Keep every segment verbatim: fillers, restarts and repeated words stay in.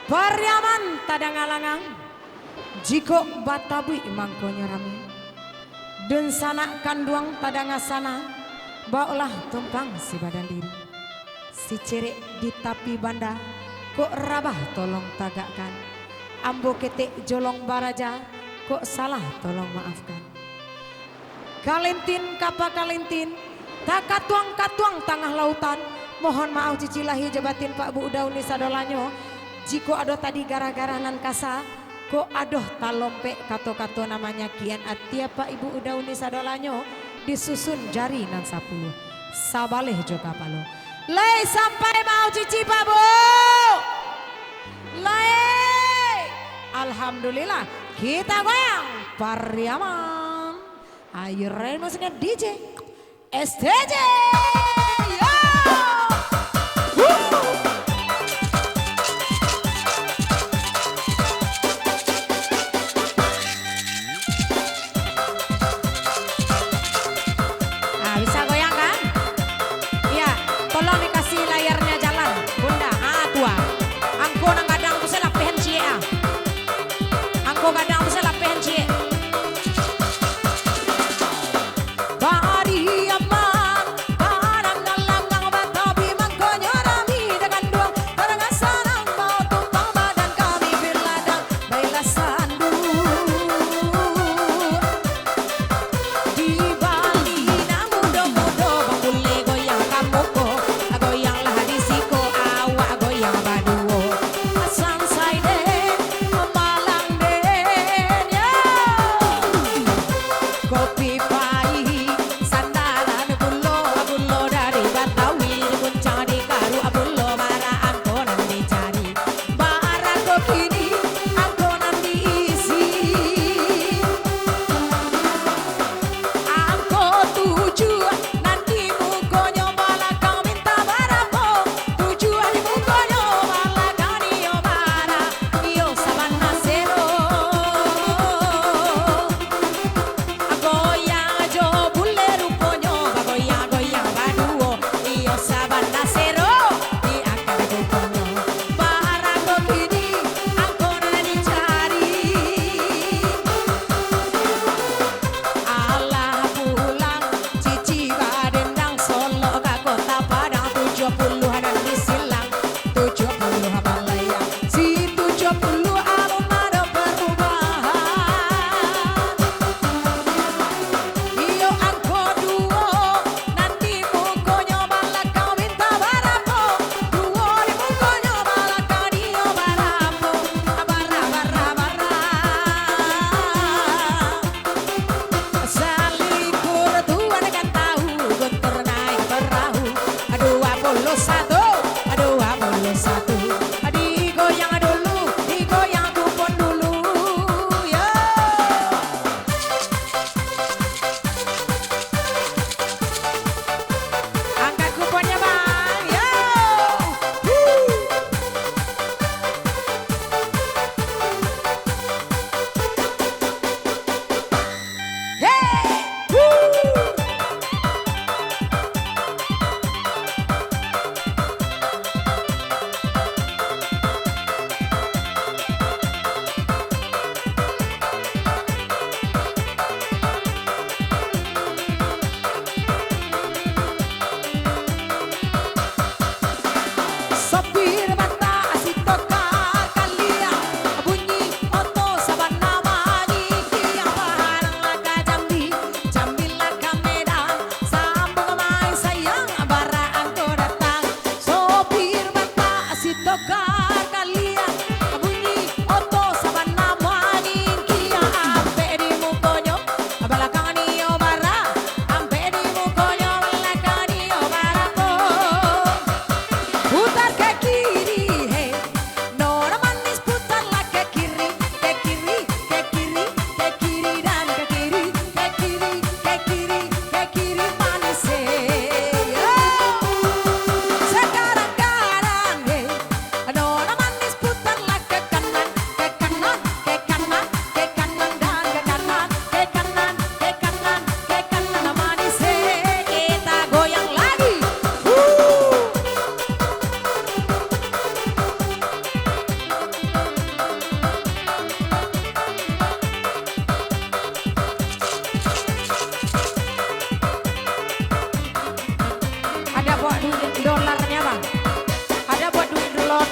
Pariaman tadanga langang, jikok batabuik mangkonyo rami. Dunsanak kanduang tadanga sanang, baoklah tumpang si badan diri. Sicerek di tapi banda, kok rabah tolong tagakkan. Ambo ketek jolong baraja, kok salah tolong maafkan. Kalintin kapa kalintin, takatuang-katuang tangah lautan. Mohon maaf cici lahia jo batin Pak Bu Dauni sadolanyo, jikok ado tadi garah-garah nan kasa, kok adoh talompek kato-kato nan manyakian ati Apak Ibu Dauni sadolanyo, disusun jari nan sapuluah, sabaleh jo kapalo. Lai sampai maaf cici Pak Bu? Lai. Alhamdulillah, kita goyang Pariaman. Ayo, Ren, musiknya D J. S T J. Yo. Wuh. Ah, bisa goyang, kan? Iya, tolong dikasih layarnya jalan, Bunda. Ah, tu ah. Angko nan gadang tu se lapehan ciek ah. Angko gadang tu se lapehan ciek. Pariaman, badan nan langang batabi mangkonyo rami dengan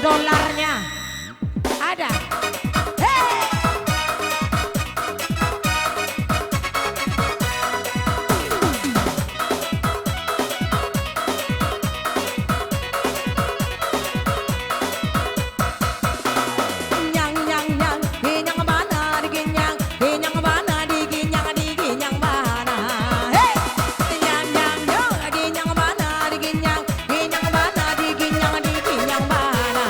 Dolarnya ada. Hei! Nyang, nyang, nyang, ginyang bana diginyang, ginyang bana diginyang, diginyang bana. Hei! Nyang, nyang, nyang, ginyang bana diginyang, ginyang bana diginyang, diginyang bana.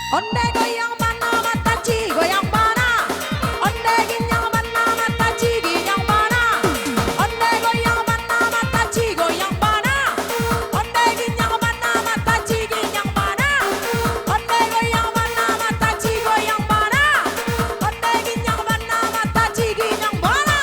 Onde goyang bana, mataci goyang bana. Onde ginyang bana, mataci ginyang bana. Onde goyang bana, mataci goyang bana. Onde ginyang bana, mataci ginyang bana. Onde goyang bana, mataci goyang bana. Onde ginyang bana, mataci ginyang bana.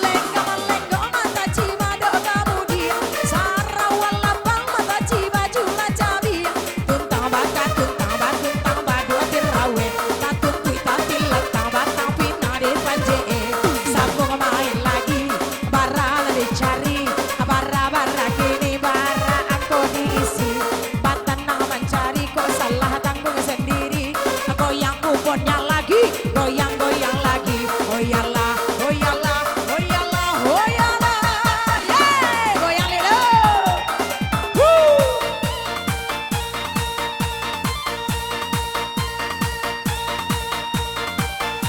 Lenggang-lenggang mataci madok ka mudiang, sarawa lapang mataci baju lah cabiang. Tuntang baka, tuntang batuntang baduo tiraweh, tatungkuik tatilantang batang pinang dipanjek-e. Sambung main lagi, bara lah dicari, bara-bara kini bara angko diisi. Batanang mancari kok salah tanggung sandiri. Goyang ubonnya lagi, goyang-goyang lagi. Hoyalah, hoyalah, hoyalah, hoyalah. Yeay, goyang lelo. Woo.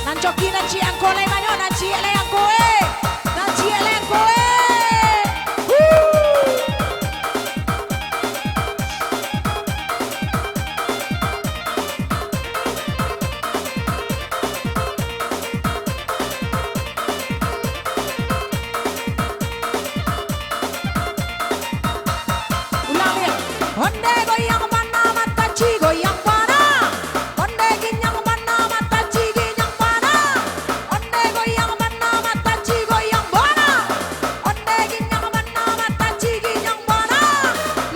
Nan coki, nan ciek angko lai manyo, nan ciek lai angko, eh. Nan ciek lai angko, eh. Woo. Ulang baliak. Onde goyang bana, mataci goyang bana. Onde ginyang bana, mataci ginyang bana. Onde goyang bana, mataci goyang bana. Onde ginyang bana, mataci ginyang bana.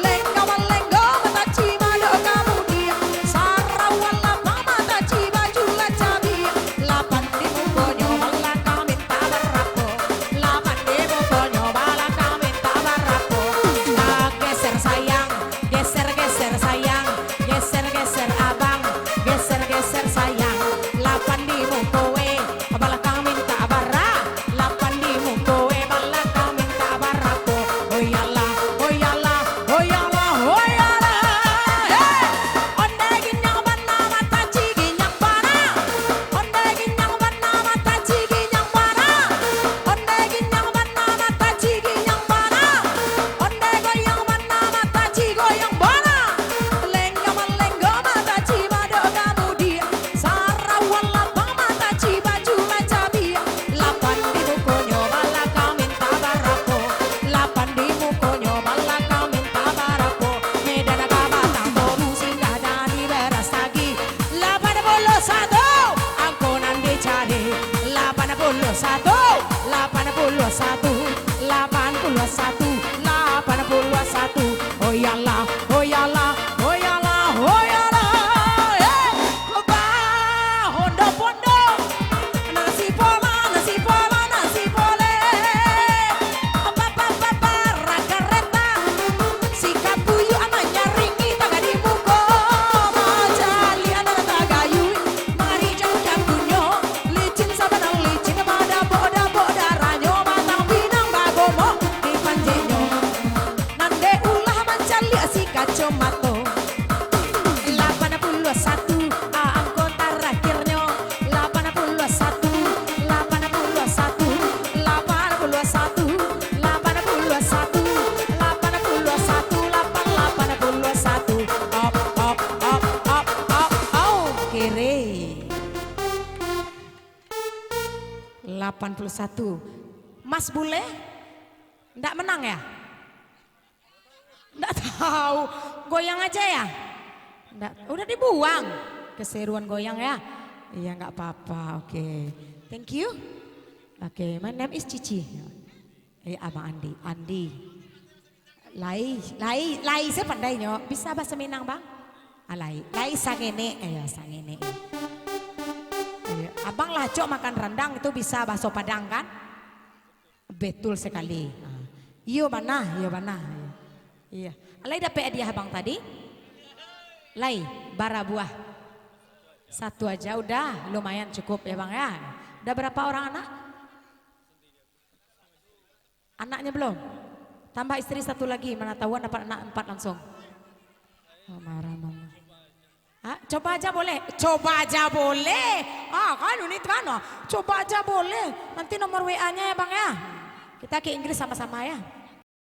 Lenggang-lenggang mataci madok ka mudiang, sarawa lapang mataci baju lah cabiang. Lapan di mukonyo, balakang minta barapo? Lapan di mukonyo, balakang minta barapo? Ah, geser sayang, geser-geser sayang, geser-geser abang, geser-geser sayang. Lapan di muko, eh, balakang minta bara. Lapan di muko, eh, balakang minta barapo? Hoyalah, hoyalah, hoyalah, hoyalah. Hei! Onde ginyang bana, mataci ginyang bana. Onde ginyang bana, mataci ginyang bana. Onde ginyang bana, mataci ginyang bana. Onde goyang bana, mataci goyang bana. Lenggang-lenggang mataci madok ka mudiang, sarawa lapang mataci baju lah cabiang. Lapan di mukonyo, balakang minta barapo? Lapan di mukonyo, balakang minta barapo? Medan ka Batang Toru, singgah dari Brastagi. Lapan puluah satu, angko nan dicari. Lapan puluah satu, lapan puluah satu, lapan puluah satu, lapan puluah satu. Hoyalah, hoyalah, hoyalah, hoyalah. Eh, bah, hondo pondo. Nasi pola, nasi pola, nasi pole. Ba, ba, ba, ba, rakareta. Si kapuyuak anak nyaringi tagak di muko. Mancaliak anak tagayuik. Mari jamu-jamunyo. Licin sabana licin, badabok-dabok darahnyo, batang pinang bagomoh dipanjeknyo. Nan dek ulah mancaliak si kacomato. Lapan puluah satu, a, angko tarakhirnyo. Lapan puluah satu, lapan puluah satu, lapan puluah satu, lapan puluah satu, lapan puluah satu, lapan, lapan puluah satu. Op, op, op, op, op, op. Kere. Lapan puluah satu. Mas Bule, ndak menang ya? Ndak tahu. Goyang aja ya? Ndak, udah dibuang. Keseruan goyang ya? Iya, nggak apa-apa. Oke. Thank you. Oke, my name is Cici. Eh, Abang Andi. Andi. Lai, lai, lai, saya pandai nyo. Bisa bahasa Minang, Bang? Ah, lai. Lai sangene, eh, ya, sangene. Iya. Abang lah acok makan rendang itu bisa bahasa Padang, kan? Betul sekali. Ah. Iyo bana, iyo bana. Iya. Lai dapek hadiah Abang tadi? Lai, bara buah? Satu aja udah, lumayan cukup ya, Bang, ya. Udah berapa orang anak? Anaknya belum? Tambah istri satu lagi, mana tahuan dapat anak empat langsung. Oh, marah mama. Ah, coba aja boleh. Coba aja boleh. Ah, kan ini kan, ah. Coba aja boleh. Nanti nomor W A-nya ya, Bang, ya. Kita ke Inggris sama-sama ya.